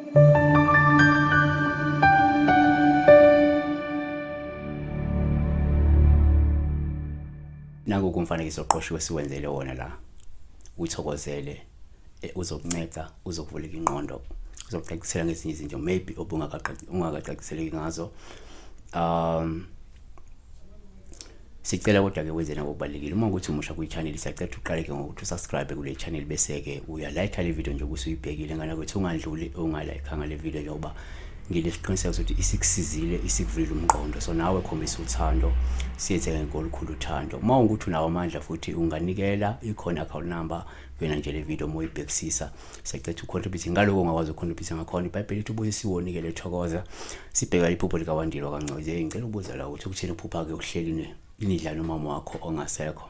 Nangu kumfanekiso oqoshiwe siwenzele wona la. Uthokozele eh, uzokunceda, uzokuvuleka ingqondo, uzokucacisela ngezinye izinto maybe obungakacaciseleki ngazo. Sicela kodwa ke wenze nako okubalulekile. Uma ukuthi umusha kwi-channel, siyacela ukuthi uqale ke ngokuthi usubscribe kule channel, bese-ke uyalayikha le video nje ubusuyibhekile ngana ukuthi ungadluli ungalaykhanga le video, njengoba nginesiqiniseko sokuthi isikusizile, isikuvulile umqondo. So nawe khombisa uthando, siyenzeka ngolukhulu uthando. Uma ukuthi unawo amandla futhi unganikela, ikhona account number kuyona nje le video uma uyibhekisisa. Siyacela ucontribute ngaloko ongakwazi ucontribute ngakhona. IBhayibheli lithi ubusisiwe onikele ethokoza. Sibheka iphupho likaWandile kaNgcoze. Ngicela ukubuza la ukuthi ukuthini uphupha-ke uhleli nidla nomama wakho ongasekho.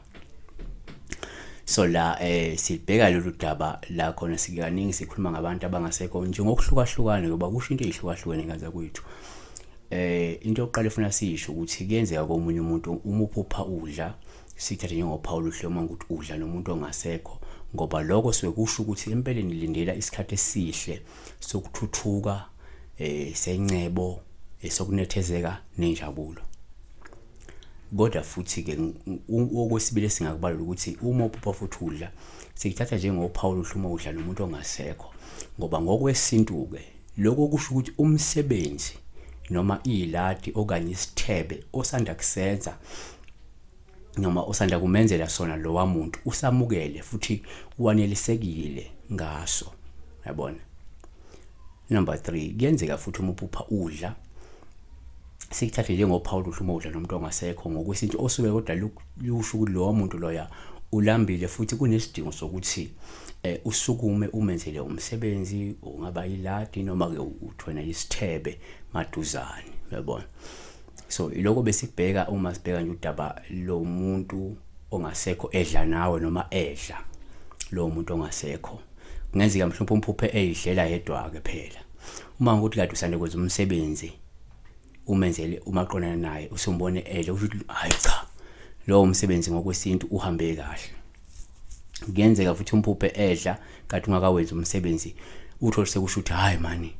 So la sibheka lolu daba la khona sikaningi sikhuluma ngabantu abangasekho nje ngokuhlukahlukana, ngoba kusho into ezihlukahlukene ngaza kwethu. Into yokuqala efuna siyisho ukuthi kuyenzeka komunye umuntu uma uphupha udla, sithathe njengophawu oluhle uma ukuthi udla nomuntu ongasekho, ngoba lokho suke kusho ukuthi empeleni lindela isikhathi esihle sokuthuthuka, sencebo, sokunethezeka nenjabulo. Kodwa futhi ke okwesibili esingakubalula ukuthi uma uphupha futhi udla, sikuthatha njengophawu oluhle uma udla nomuntu ongasekho, ngoba ngokwesintu ke lokho kusho ukuthi umsebenzi noma iladi okanye isithebe osanda kusenza noma osanda kumenzela sona lowa muntu usamukele futhi wanelisekile ngaso, yabona. Number 3, kuyenzeka futhi uma uphupha udla, sikuthathe njengophawu oluhle uma udla nomuntu ongasekho ngokwesintu osuke kodwa lusho ukuthi lowo muntu loya ulambile futhi kunesidingo sokuthi usukume umenzele umsebenzi, ungaba iladi noma ke uthwena isithebe maduzane, uyabona. So iloko besikubheka uma sibheka nje udaba lomuntu ongasekho edla nawe noma edla lowo muntu ongasekho. Kungenzeka mhlawumbe umphuphe eyidlela yedwa ke phela. Uma ukuthi kade usande kwenza umsebenzi umenzele umaqondana naye usumbone edla, usho ukuthi hayi cha, lowo msebenzi ngokwesintu uhambe kahle. Kuyenzeka futhi umphuphe edla kade ungakawenzi umsebenzi, uthole sekusho ukuthi hayi mani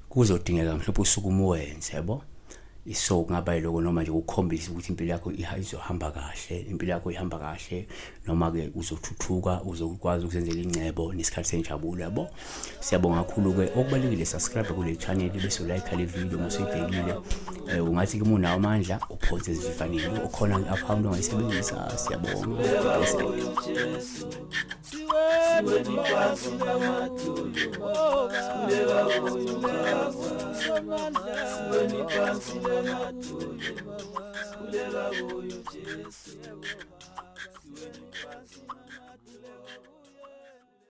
kuzodingeka mhlawumbe usukume uwenze, yabo. So kungaba yiloko noma nje ukukhombisa ukuthi impilo yakho izohamba kahle, impilo yakho ihamba kahle, noma ke uzothuthuka, uzokwazi ukuzenzela ingcebo nesikhathi senjabulo, yabo. Siyabonga kakhulu ke. Okubalulekile, subscribe kule channel bese ulike le video uma usuyibhekile. Ungathi ke uma unawo amandla uphonse ezivivaneni, ukhona i-account ongayisebenzisa. Siyabonga. Siweni phansi ngamadolo, sikhuleka kuyo Jesu.